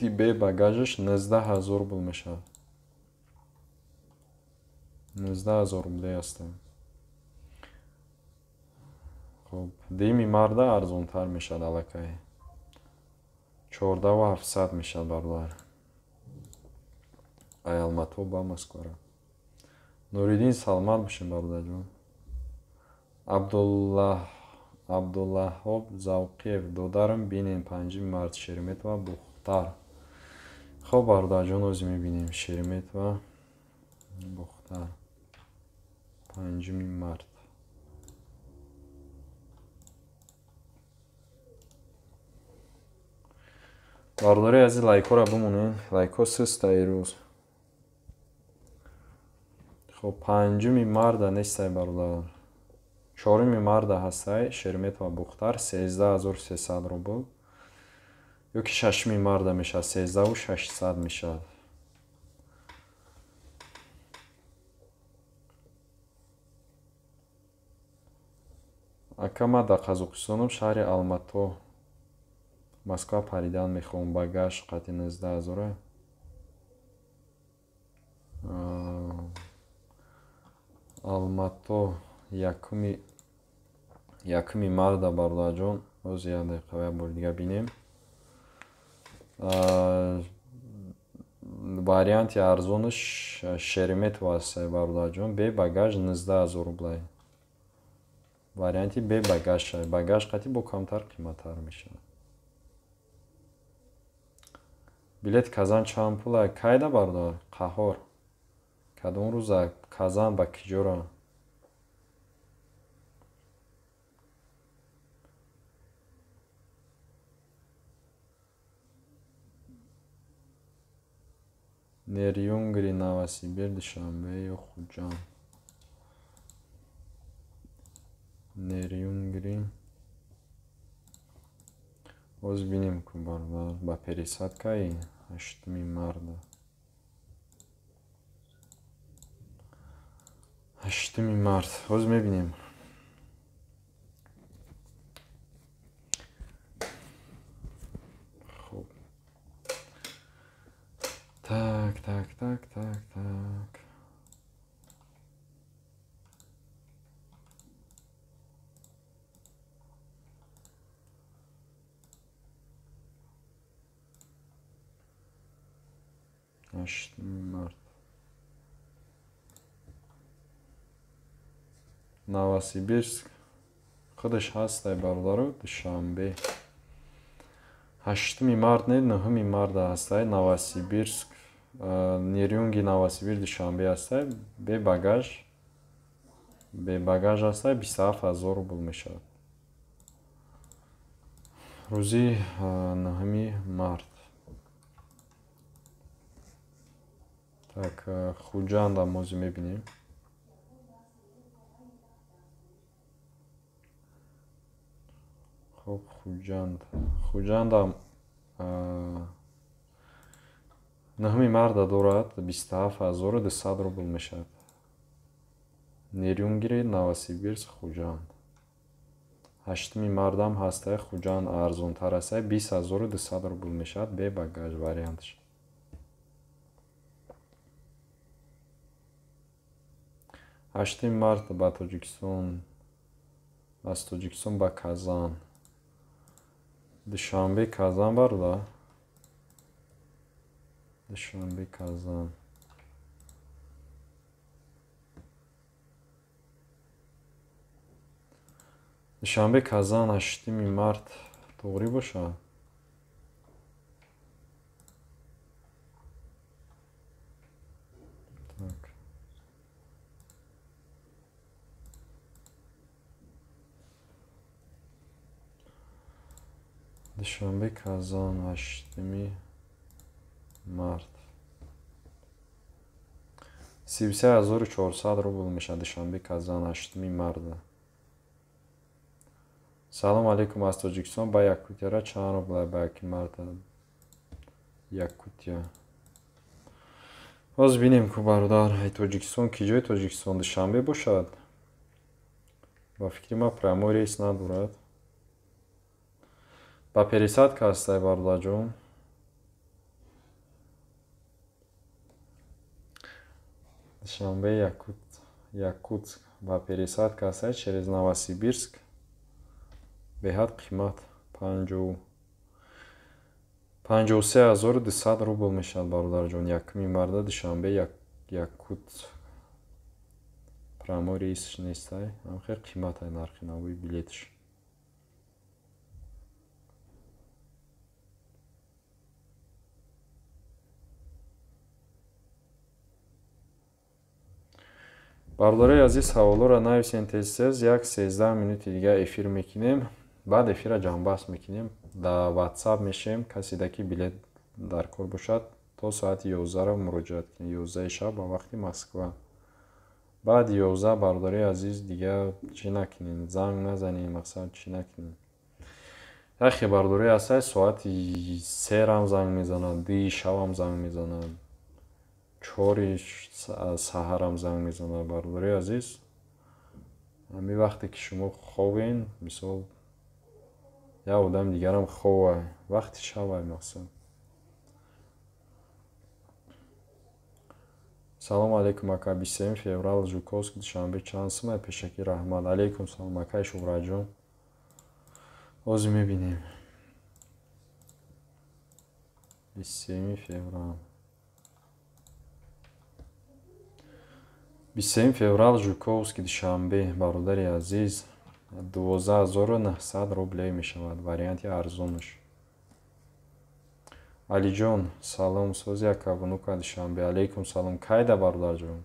Б багажаш 19000 рубл мешавад. 19000 рубле ҳастанд. Хоб, 2 марта арзонтар мешавад аллакай. 14700 мешавад бародар. Ай Алмато ба Москвара. Нуриддин саломат бошем бародарҷон. Абдуллаҳоб Завқиев додарам бинем 5 март Шереметьево Бухтар. Хоб бародарҷон, ози мебинем Шереметьево Бухтар 5 март. Бародари азиз, лайкҳоро бимонед. Лайкҳо суста ирӯз. Хоб, 5 марта нестай бародар. 4 марта ҳастай Шереметьево Бухтар 13300 рубл. Ё ки 6 марта мешавад 13600 мешавад. Ака, ман дар Қазоқистонам, шаҳри Алмато. Москва паридан мехоҳам, багаж қати 19000. Алмато 1 марта бародарҷон. Боз як дақиқа як бор дига бинем. Варианти арзонаш Шереметьево аст бародарҷон, бе багаж 19000 рублай. Варианти бе багаж, багаж қати бо камтар қиматтар мешавад. Билет Казан чанд пул? Кайда бародар? Қаҳор. Кадом рӯза Казан ба киҷора? Нерюнгри, Новосибир, Душанбе ё Хуҷанд? Нерюнгри. Боз бинем ку бародар, ба пересадкаи 8 марта. 8 март. Боз мебинем. Хоб. Так, так, так, так, так. Новосибирск худаш ҳастай, бародаро, Душанбе. 8 март не, 9 марта ҳастай. Новосибирск, Нерюнгри, Новосибирск, Душанбе ҳастай. Бе багаж, бе багаж ҳастай, 27 000 рубл мешавад. Рӯзи 9 март. Так, Хуҷанда мози мебинем. Хоб, Хуҷанд. Хуҷандам 9 марта дорад, 27 200 рубл мешавад. Нерюнгри, Новосибирск, Хуҷанд. 8 мардам ҳастай, Хуҷанд арзонтар ҳастай, 20 200 рубл мешавад, бе багаж вариантш. 8 март ба Тоҷикистон, аз Тоҷикистон ба Казан. Душанбе Казан бародар. Душанбе Казан. Душанбе Казан 8 март тоғрӣ бошад. Так. Душанбе Казан 8 март. 33 400 рубл мешавад Душанбе Казан 8 марта. Салом алейкум, аз Тоҷикистон ба Якутияра чанд рубл ба 1 марта? Якутия. Боз бинем ку бародар, ай Тоҷикистон ки ҷои Тоҷикистон Душанбе бошад? Ба фикри ман прямой рейс надорад. Ба пересадка ҳастай, бародарҷон. Душанбе Якутск ба пересадка ҳастай через Новосибирск. Беҳад қимат, 53 200 рубл мешавад, бародарҷон. 1 марта Душанбе Якутск. Прямой рейсш нестай, ҳам хел қиматай нархи навои билетш. Бародарои азиз, саволҳоро нависен тез-тез, 1-13 минути дига эфир мекунем. Баъд эфира ҷамъбаст мекунем. Дар WhatsApp мешем, каседа ки билет дар кор бошад, то соати 11-ро муроҷиат кунед, 11 шаб ба вақти Москва. Баъди 11, бародарои азиз, дига чӣ накунед, занг назанед, мақсад чӣ накунед. Яхе бародарои ҳастай, соати 3-рам занг мезанад, 2 шабам занг мезанад, 4 саҳарам занг мезанад. Бародарои азиз, ҳамин вақте ки шумо хобен, мисол як одами дигарам хобай, вақти шабай мақсад. Салом алейкум, ака, 27 феврал Жуковск, Душанбе чанд сумай? Пешакӣ раҳмат. Алейкум салом, акаи Шубраҷон. Ҳозир мебинем. 27 феврал. 27 феврал Жуковский, Душанбе, бародари азиз, 12 900 рублей мешавад, варианти арзонаш. Алиҷон, салом, сози ака, Внука, Душанбе. Алейкум салом, кайда бародарҷон?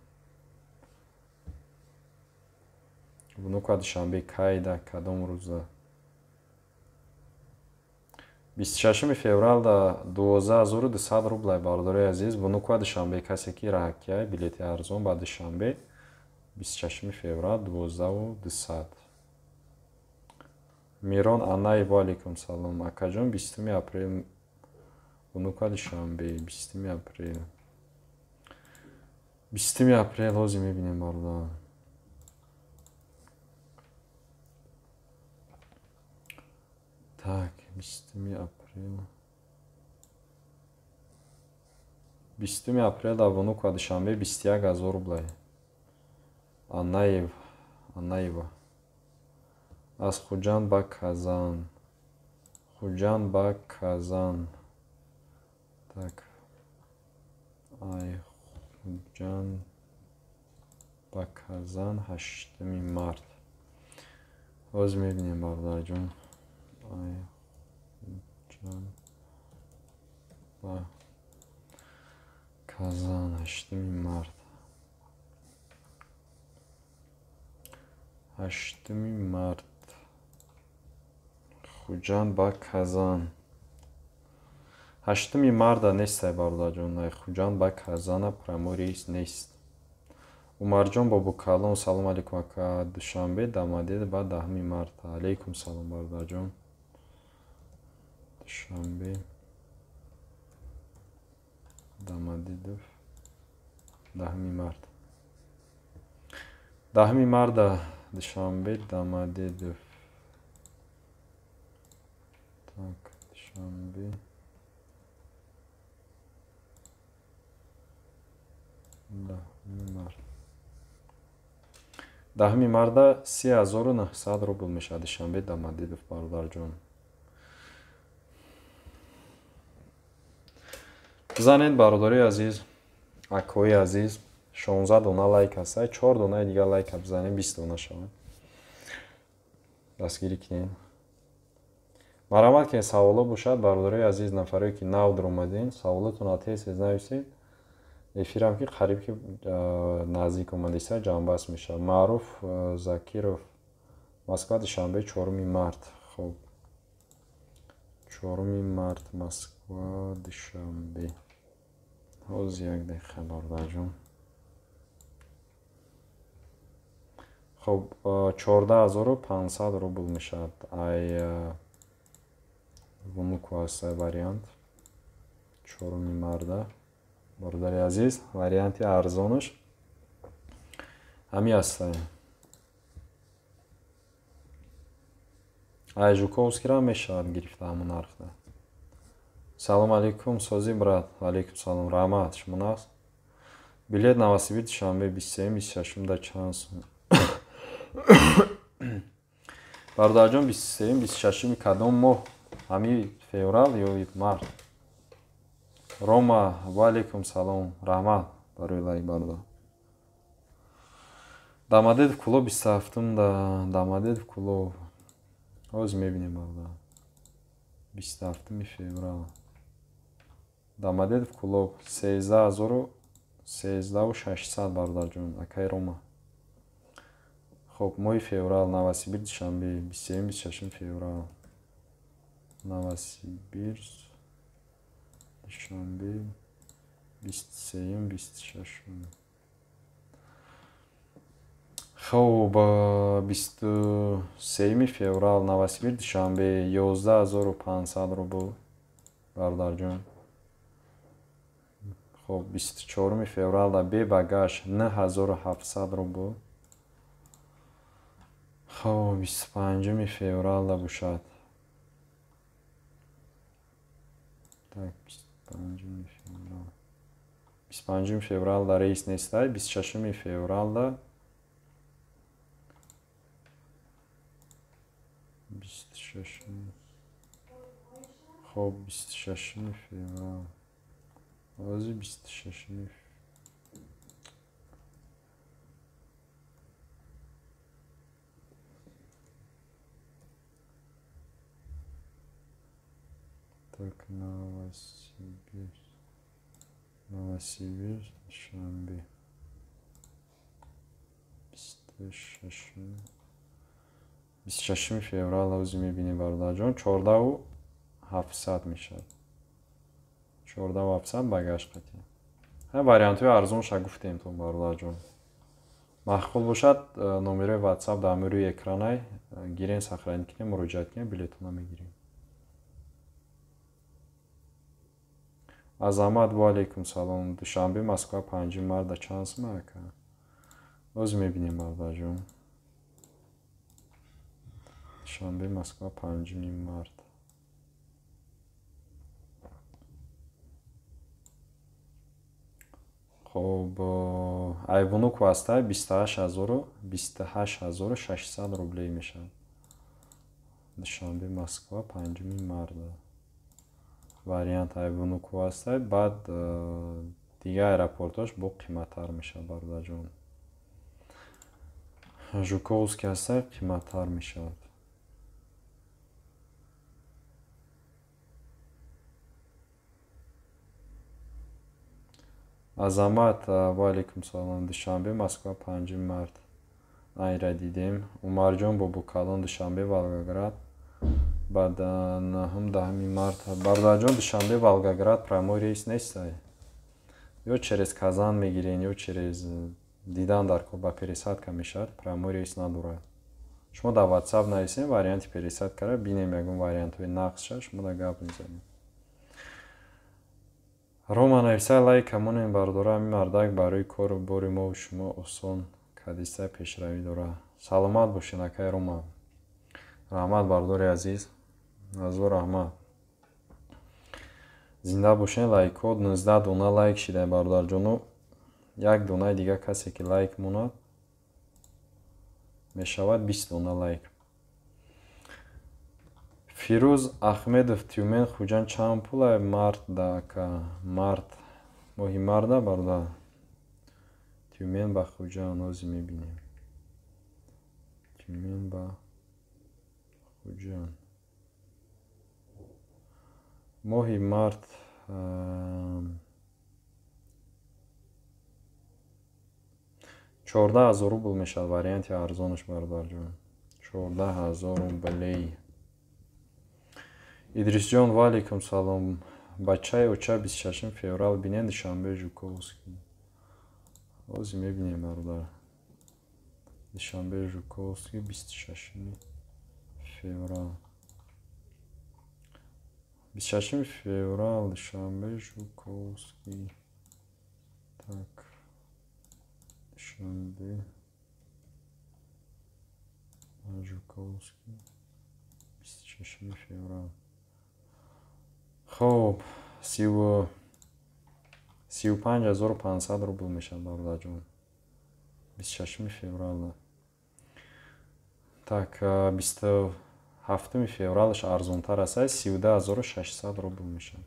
Внука, Душанбе, кайда, кадом рӯза? 26 феврал да 12 200 рублей, бародарои азиз. Внука, Душанбе, касе ки раҳакияй, билети арзон ба Душанбе, 26 феврал 12 200. Мирон Анаев, алейкум салом. Акаҷон, 20 апрел Внука, Душанбе, 20 апрел. 20 апрел ҳозир мебинем, бародар. Так, 20 апрел. 20 апрел дар Внука, Душанбе, 21 000 рублей. Анаев, Анаева. Аз Хуҷанд ба Казан. Хуҷанд ба Казан. Так. Ай Хуҷанд ба Казан 8 март. Ҳозир мебинем, бародарҷон. Ай Хуҷанд ба Казан 8 март. 8 март Хуҷанд ба Казан. 8 марта нестай, бародарҷон. Ай Хуҷанд ба Казана прямой рейс нест. Умарҷон Бобокалон, салом алейкум, ака. Душанбе Домодедово ба 10 марта. Алейкум салом, бародарҷон. Душанбе Домодедово 10 март. 10 марта Душанбе Домодедово. Так, Душанбе 10 март. 10 марта 3900 рубл мешавад Душанбе Домодедово, бародарҷон. Бизанед, бародари азиз, акои азиз, 16 дона лайк ҳаста, 4 донаи дигар лайка бизанед, 20 дона шавад. Дастгирӣ кунед. Марҳамат кунед, саволо бошад, бародарои азиз, нафарое ки нав даромадед, саволотонро тез-тез нависед. Эфирам ки қариб ки наздик омадиста, ҷамъбаст мешавад. Маъруф Закиров, Москва, Душанбе, 4 март. Хоб, 4 март, Москва, Душанбе. Ҳозир як дақиқа, бародарҷон. Хоб, 14500 рубл мешавад. Ай Внуково ҳаста вариант. 4 марта. Бародари азиз, варианти арзонаш ҳамин ҳаста. Ай Жуковскийро мешавад гирифта ҳамон нархда. Салом алейкум, сози брат. Алейкум салом, раҳмат. Шумо нағз? Билет Новосибир Душанбе 23 26 да чанд сум? Бародарҷон, 23 26 кадом моҳ? Ҳамин феврал ё март? Рома, ва алейкум салом, раҳмат барои лайк, бародар. Домодедово Кӯлоб 27 да Домодедово Кӯлоб. Ҳозир мебинем, бародар. 27 феврал. Домодедово Кӯлоб 13600, бародарҷон, акай Рома. Хоб, моҳи феврал Новосибир Душанбе 23 26 феврал. Новосибирск Душанбе 23 26. Хоб, 23 феврал Новосибир Душанбе 11500 рубл, бародарҷон. Хоб, 24 феврал да бе багаж 9700 рубл. Хоб, 25 феврал да бошад. Так, 25 феврал. 25 феврал да рейс нестай, 26 феврал да 26. Хоб, 26 феврал. Ҳозир 26. Так, Новосибирск. Новосибирск, Душанбе. 26. 26 феврал ҳозир мебинем, бародарҷон, 14700 мешавад. 14700 багаж қатӣ. Ҳа, вариантҳои арзонша гуфтем то, бародарҷон. Маъқул бошад, номерои WhatsApp дар рӯи экранай гирен, сохранить кунем, муроҷиат кунем, билетона мегирем. Азамат, ва алейкум салом. Душанбе, Москва, 5 марта чанд сум, ака? Ҳозир мебинем, бародарҷон. Душанбе, Москва, 5 март. Хоб, ай Внуково ҳаста 28600 рублей мешавад. Душанбе, Москва, 5 марта. Вариант ай Внуково ҳаста, баъд дигар аэропортҳош бо қиматтар мешавад, бародарҷон. Жуковский ҳаста, қиматтар мешавад. Азамат, ва алейкум салом. Душанбе, Москва, 5 март. Айра дидем. Умарҷон Бобокалон, Душанбе, Волгоград. Баъд 9-10 март. Бародарҷон, Душанбе, Волгоград прямой рейс нестай. Ё через Казан мегирен, ё через дидан дар кор ба пересадка мешавад, прямой рейс надорад. Шумо дар WhatsApp нависем варианти пересадкара, бинем ягон вариантҳои нақсша, шумо дар гап мезанем. Рома нависа лайк камонем бародора, ҳамин мардак барои кору бори мову шумо осон кадиса пешравӣ дорад. Саломат бошед, акай Рома. Раҳмат, бародари азиз. Азор раҳмат. Зинда бошед, лайкҳо 19 дона лайк шида бародарҷоно. Як донаи дига касе ки лайк монад мешавад 20 дона лайк. Фирӯз Ахмедов, Тюмен, Хуҷанд чанд пул март да ака? Март. Моҳи марда бародар. Тюмен ба Хуҷанд ҳозир мебинем. Тюмен ба Хуҷанд. Моҳи март 14 000 рубл мешавад варианти арзонаш, бародарҷон. 14 000 рублей. Идрисҷон, ва алейкум салом. Бачаи оча 26 феврал бинен Душанбе Жуковский. Ҳозир мебинем, бародар. Душанбе Жуковский 26 феврал. 26 феврал Душанбе Жуковский. Так. Душанбе Жуковский 26 феврал. Хоб, 35 500 рубл мешавад, бародарҷон. 26 феврал. Так, 27 февралаш арзонтар аст, 32 600 рубл мешавад.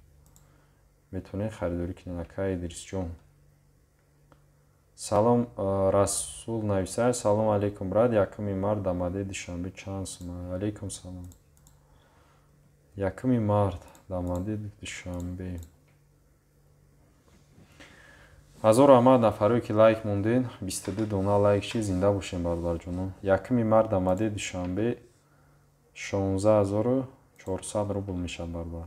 Метавонед харидорӣ кунед, акай Идрисҷон. Салом, Расул нависад. Салом алейкум, брат. 1 март Домодедово Душанбе чанд сум? Алейкум салом. 1 март Домодедово Душанбе. Ҳазор раҳмат нафарое ки лайк мондед, 22 дона лайк шид, зинда бошем, бародарҷоно. 1 март Домодедово Душанбе 16 400 рубл мешавад, бародар.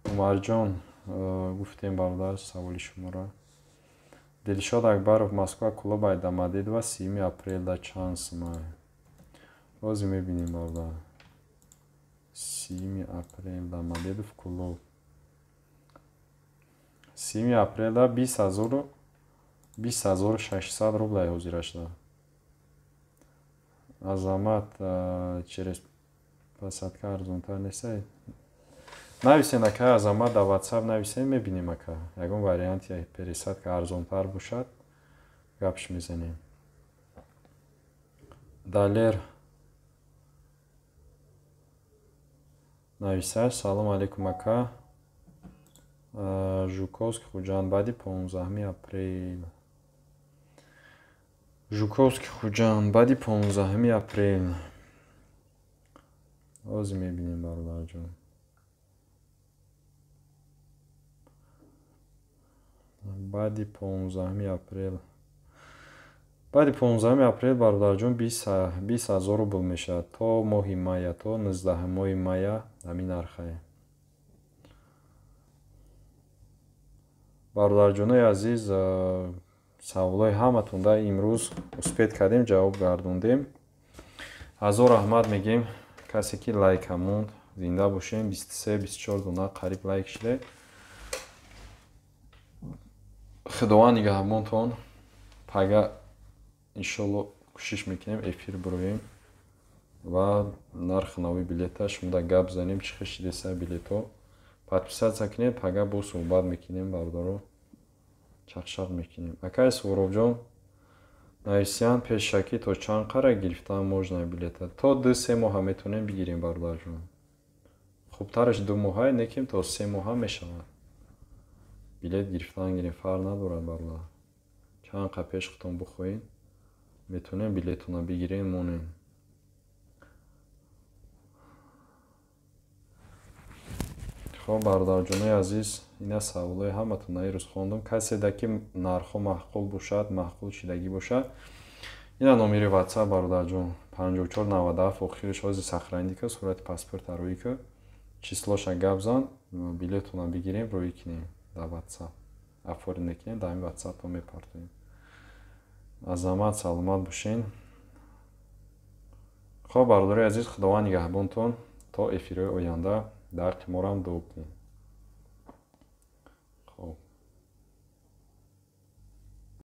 Умарҷон, гуфтем, бародар, саволи шуморо. Дилшод Акбаров, Москва, Кӯлоб, Домодедово, 30 апрелда чанд сум? Ҳозир мебинем, бародар. 30 апрел Домодедово, Кӯлоб. 30 апрелда 20 600 рублай ҳозирашда. Азамат, через посадка арзонтар нестай? Нависен, ака Азамат, дар WhatsApp нависен, мебинем, ака. Ягон варианти пересадка арзонтар бошад, гапш мезанем. Далер нависад: Салом алейкум, ака. Жуковский Хуҷанд баъди 15 апрел. Жуковский Хуҷанд баъди 15 апрел. Ҳозир мебинем, бародарҷон. Баъди 15 апрел. Баъди 15 апрел, бародарҷон, 20 000 рубл мешавад. То моҳи мая, то 19 моҳи мая ҳамин нархае. Бародарҷонои азиз, саволҳои ҳаматонда имрӯз успеть кардем, ҷавоб гардондем. Ҳазор раҳмат мегем касе ки лайка монд, зинда бошем. 23-24 дона қариб лайк шиде. Худованд нигаҳбонтон. Пага иншолло кӯшиш мекунем эфир бироем ва нархи нави билета шумода гап занем, чӣ хел шидеса билетҳо. Подписаться кунед, пага боз суҳбат мекунем, бародаро. Чақчақ мекунем. Акай Суҳробҷон нависиянд: пешакӣ то чанд қара гирифтан можно билета? То 2-3 моҳа метавонем бигирем, бародарҷон. Хубтараш 2 моҳа, неким то 3 моҳа мешавад. Билет гирифтан гирем, фарқ надорад, бародар. Чанд қа пеш худтон бихоҳед, метавонем билетона бигирем, монем. Хоб, бародарҷонои азиз, ина саволои ҳаматон ирӯз хондум. Каседа ки нархҳо маъқул бошад, маъқул шидагӣ бошад, ина номери WhatsApp, бародарҷон, 5497 охириш. Ҳози сохранить ка, сурати паспорта рӯӣ ка, числоша гап зан, билетона бигирем, рӯӣ кунем, дар WhatsApp оформить мекунем, дар ҳамин WhatsApp мепартоем. Азамат, саломат бошен. Хоб, бародарои азиз, Худованд нигаҳбонтон то эфирҳои оянда. Дар қиморам дуо кунед.